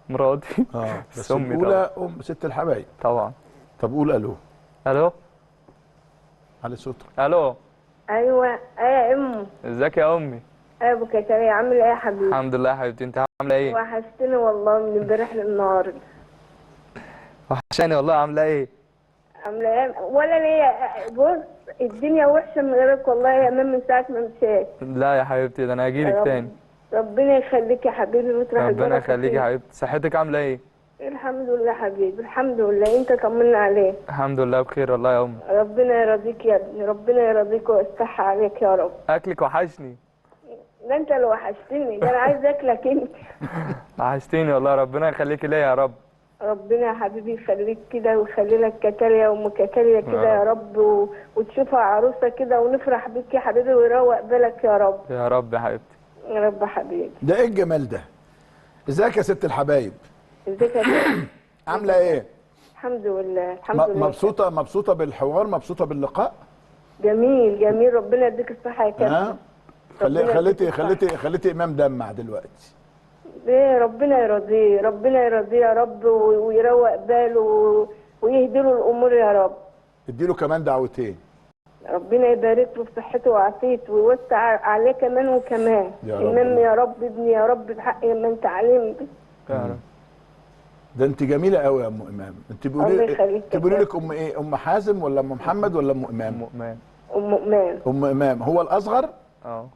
مراتي. بس الاولى ام ست الحبايب طبعا. طب قول الو. الو. على صوتك. الو. ايوه ايه يا امي. ازيك يا امي؟ ايه ابو كتاريا، عامل ايه يا حبيبي؟ الحمد لله يا حبيبتي، انت عامله ايه؟ وحشتني والله من امبارح للنهاردة. وحشاني والله. عامله ايه؟ عامله ايه؟ ولا ليا. بص الدنيا وحشة من غيرك والله يا امام من ساعة ما مشيت. لا يا حبيبتي، ده انا هجيلك تاني. ربنا يخليك يا حبيبي وتروح. ربنا يخليك يا حبيبتي. صحتك عامله ايه؟ الحمد لله حبيبي، الحمد لله. انت طمنا عليك. الحمد لله بخير والله يا امي. ربنا يرضيك يا ابني، ربنا يرضيك ويفتح عليك يا رب. اكلك وحشني. ده انت اللي وحشتني، ده انا عايز اكلك انت. وحشتيني والله، ربنا يخليك ليا يا رب. ربنا يا حبيبي يخليك كده ويخلي لك كتاليا وام كتاليا كده يا رب، وتشوفها عروسه كده ونفرح بيك يا حبيبي ويروق بالك يا رب. يا رب يا حبيبتي. يا رب حبيبي. ده ايه الجمال ده؟ ازيك يا ست الحبايب؟ ازيك يا كابتن؟ عامله ايه؟ الحمد لله الحمد لله. مبسوطة؟ مبسوطة بالحوار؟ مبسوطة باللقاء؟ جميل جميل، ربنا يديك الصحة يا كابتن. خليتي خليتي خليتي امام دمع دلوقتي. ليه؟ ربنا يرضيه، ربنا يرضيه يا رب ويروق باله ويهدي له الامور يا رب. اديله كمان دعوتين. ربنا يبارك له في صحته وعافيته ويوسع عليه كمان وكمان. يا رب. امام يا رب، ابني يا رب بحق ما انت عليم. يا رب. ده انت جميلة قوي يا ام امام. انت بيقولي بيقولي لك ام ايه؟ ام حازم ولا ام محمد ولا ام امام؟ ام امام. ام امام. ام امام هو الاصغر؟ اه.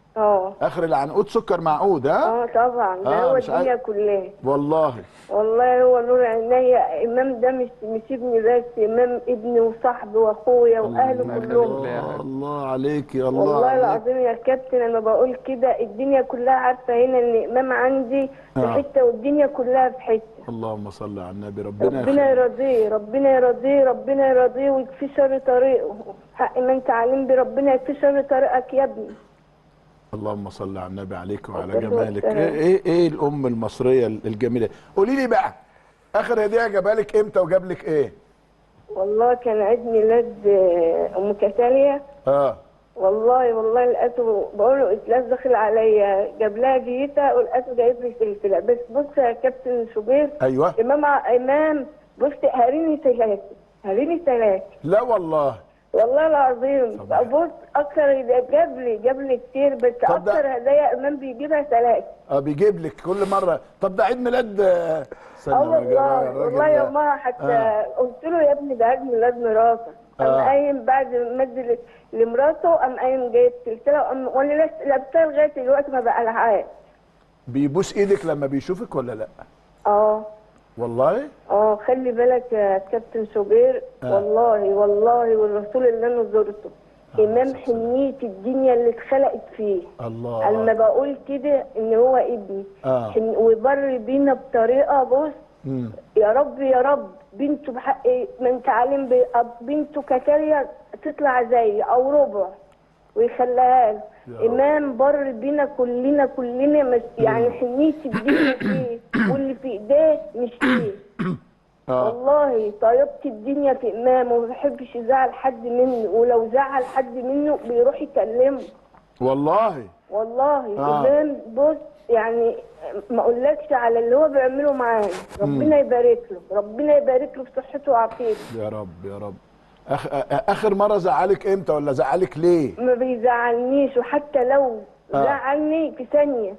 اخر العنقود سكر معقود. ها؟ طبعا، ده هو الدنيا كلها. والله والله هو نور عينيا. امام ده مش ابني بس، امام ابني وصاحبي واخويا واهله كلهم. الله الله عليك يا الله. والله العظيم يا كابتن انا بقول كده الدنيا كلها عارفه هنا ان امام عندي في حتة والدنيا كلها في حتة. اللهم صل على النبي. ربنا يرضيه، ربنا يرضيه، ربنا يرضيه ويكفي شر طريقه. حق ما انت عالم بيه، ربنا يكفي شر طريقك يا ابني. اللهم صل على النبي. عليك وعلى جمالك. ايه ايه الام المصرية الجميلة. قولي لي بقى، اخر هديه جابها لك امتى وجاب لك ايه؟ والله كان عيد ميلاد ام كتاليا. والله والله لقيته بقول له اسلاس داخل عليا، جاب لها جيته ولقيته جايب لي سلسلة. بس بص يا كابتن شوبير. ايوه. امام امام بص هاريني ثلاثة، هاريني ثلاثة. لا والله. والله العظيم. بص اكتر جاب لي كتير، بس اكتر هدايا امام بيجيبها ثلاثة. بيجيب لك كل مرة. طب ده عيد ميلاد. والله والله يا ماما حتى قلت له يا ابني ده عيد ميلاد مراتك. قام قايم بعد ما ادي لمراته قام قايم جايب سلسلة وقام، وانا لابسها لغاية دلوقتي ما بقلعهاش. بيبوس ايدك لما بيشوفك ولا لا؟ والله؟ خلي بالك يا كابتن شوبير. والله والله والرسول اللي انا زرته امام حنيه الدنيا اللي اتخلقت فيه. الله. اما بقول كده ان هو ابني. وبر بينا بطريقة بص. يا رب يا رب بنته بحق ما انت عالم، بنته كتاليا تطلع زي او ربع ويخليها له. امام بر بينا كلنا كلنا، مش يعني حنيه الدنيا فيه واللي في ايديه مش فيه. والله طيبت الدنيا في امام وما بيحبش يزعل حد منه، ولو زعل حد منه بيروح يكلمه. والله والله. امام بص يعني ما اقولكش على اللي هو بيعمله معانا. ربنا يبارك له، ربنا يبارك له في صحته وعافيته يا رب يا رب. اخر مرة زعلك امتى ولا زعلك ليه؟ ما بيزعلنيش، وحتى لو زعلني في ثانية.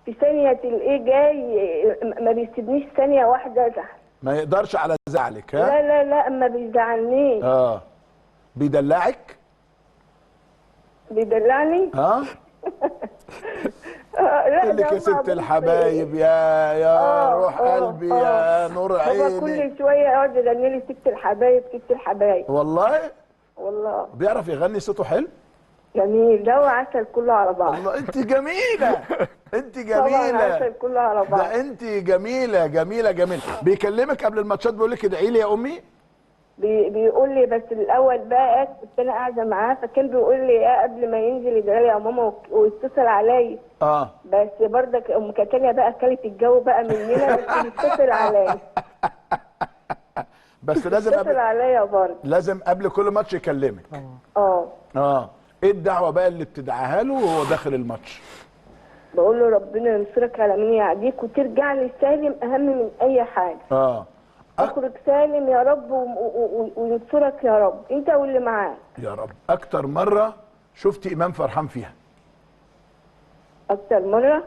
في ثانية تلاقيه جاي، ما بيسيبنيش ثانية واحدة ازعل. ما يقدرش على زعلك. ها؟ لا لا لا ما بيزعلنيش. بيدلعك؟ بيدلعني؟ لا لك يا ست الحبايب يا روح قلبي يا نور عيني. هو كل شوية يقعد يغني لي ست الحبايب ست الحبايب. والله؟ والله بيعرف يغني، صوته حلو؟ جميل، ده هو عسل كله على بعض. الله انت جميلة، انت جميلة. طبعا عسل كله على بعض. ده انت جميلة جميلة جميلة. بيكلمك قبل الماتشات بيقول لك ادعي لي يا امي؟ بيقول لي، بس الاول بقى كنت انا قاعدة معاه فكان بيقول لي ايه قبل ما ينزل يدعي لي يا ماما ويتصل عليا. بس برضك ام كتاليا بقى اكلت الجو بقى مننا، بس بيتصل عليا. بس لازم يتصل عليا برضه، لازم قبل كل ماتش يكلمك. ايه الدعوة بقى اللي بتدعيها له وهو داخل الماتش؟ بقول له ربنا ينصرك على مين يعديك وترجع لي سالم، اهم من اي حاجة. اخرج سالم يا رب وينصرك يا رب انت واللي معاك يا رب. اكتر مرة شفتي امام فرحان فيها؟ اكتر مرة؟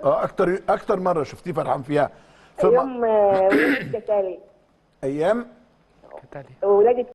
اكتر مرة شفتيه فرحان فيها في يوم ولاده كتالي. ايام ولاده